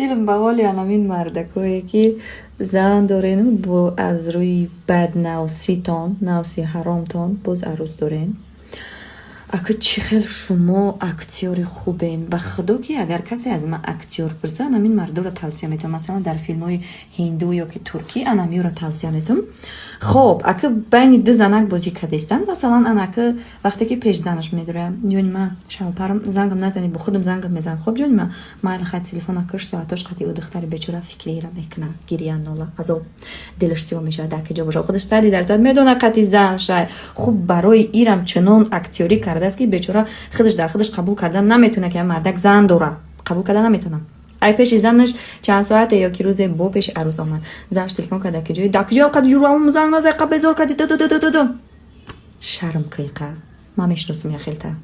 Дилам ба ҳоли анамин мардакое, ки зан дорену бо аз рӯи баднавситон, навси ҳаромтон, боз арӯз дорен. Ака, чӣ хел шумо актёри хубен! Ба худо, ки агар касе аз ман актёр пурса, анамин мардоро тавсия метавам. Масалан, дар филмҳои ҳинду ё ки туркӣ анамиёро тавсия метавам. Хоб, ака, байни ду занак бозӣ кардестанд. Масалан, анака вақте ки пеш занаш медорам: «Ҷони ман, шалпарам, зангам назанӣ, бо худам зангат мезанам». «Хоб, ҷони ман, майли, хай». Телефона киш, соатош қати ӯ духтари бечора фикрира мекунад, гирия, нола, азоб, дилаш сиёҳ мешавад. Дар ки ҷо боша, худаш 100% медонад, қати зан шай. Хуб, барои ирам чунон актёрӣ кардааст, ки бечора худаш дар худаш қабул кардан наметавонад, ки мардак зан дорад. Қабул карда наметавонад. Ай пеши занаш чанд соате ё ки рӯзе бо пеши арӯз омад. Занаш телефон карда: «Ки ҷои, дар куҷоям? Қади ҷураам занг назай, қа безор кади». Ду шарм киқа, ман мешиносум яхелта.